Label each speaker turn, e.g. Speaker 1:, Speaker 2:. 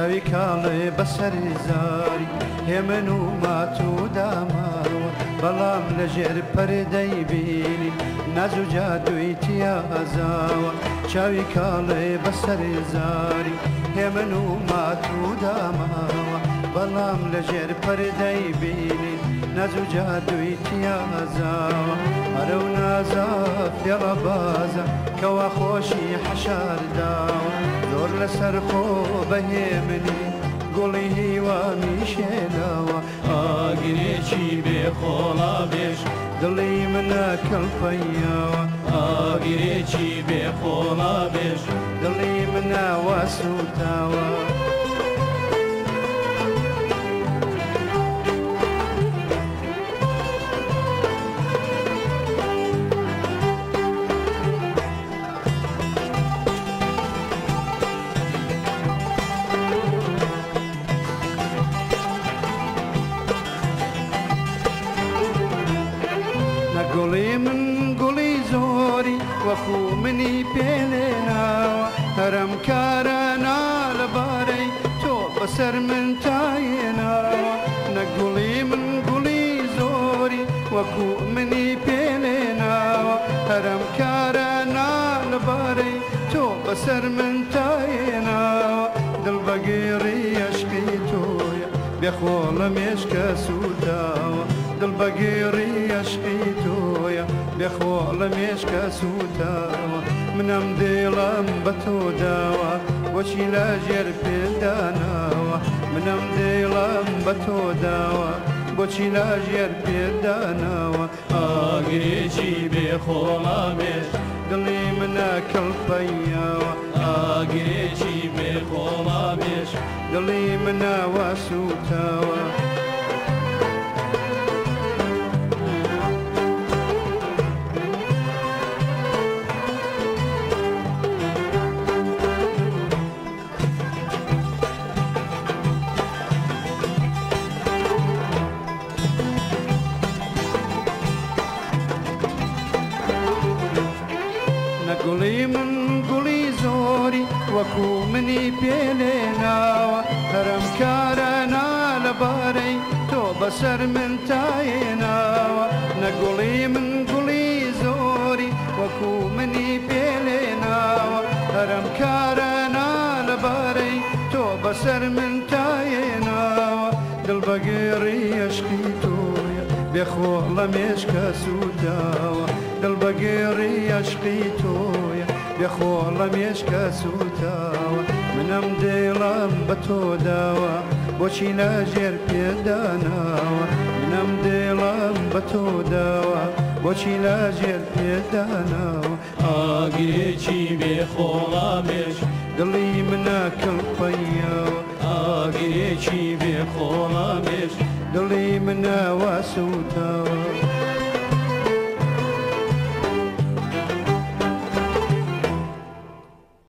Speaker 1: چاوی کاڵێ بەسەر زاری هێمن و مات و داماوە بەڵام لەژێر پەردەی بینین ناز و جادووی تیازاوە چاوی کاڵێ بەسەر زاری هێمن و مات و داماوە بەڵام لەژێر پەردەی بینین ناز و جادووی تیازاوە ئەرە و نازە فێڵە بازە کەوا خۆشی حەشارداوە زۆر لەسەر خۆ بەهێمنی گوڵی هیوامی شێناوە
Speaker 2: ئاگرێکی بێخۆڵا بێژ
Speaker 1: دڵی منە کەڵپەیاوە
Speaker 2: ئاگرێکی بێخۆڵا بێژ
Speaker 1: دڵی منە واسووتاوە. گوڵی من گوڵی زۆری وەکو منی پێلێناوە هەرم کارە نالەبارەی تۆ بەسەر من تاێناوە نەگوڵی من گوڵی زۆری وەکو منی پێلێناوە هەرم کارە نالەبارەی تۆ بەسەر من تاێناوە دڵ بەگێڕی عەشقی تۆیە بێخۆڵە مێشکە سووتاوە دڵ بەگێڕی عەشقی تۆیە بێخۆڵە مێشکە سووتاوە منم دێڵم بە تۆ داوە بۆچی لە ژێر پێداناوە منم دێڵم بە تۆ داوە بۆچی لە ژێر پێداناوە
Speaker 2: ئاگرێکی بێخۆڵا بێژ
Speaker 1: دڵی منە کەڵپەیاوە
Speaker 2: ئاگرێکی بێخۆڵا بێژ
Speaker 1: دڵی منە واسووتاوە. گوڵی من گوڵی زۆری وەکو منی پێلێناوە هەرم کارە نالەبارەی تۆ بەسەر من تاێناوە نەگوڵی من گوڵی زۆری وەکو منی پێلێناوە هەرم کارە نالەبارەی تۆ بەسەر من تاێناوە دڵ بەگێڕی عەشقی تۆیە بێخۆڵە مێشکە سووتاوە دڵ بەگێڕی عەشقی تۆیە بێخۆڵە مێشکە سووتاوە منم دێڵم بە تۆ داوە بۆچی لە ژێر پێداناوە منم دێڵم بە تۆ داوە بۆچی لە ژێر پێداناوە
Speaker 2: ئاگرێکی بێخۆڵا بێژ
Speaker 1: دڵی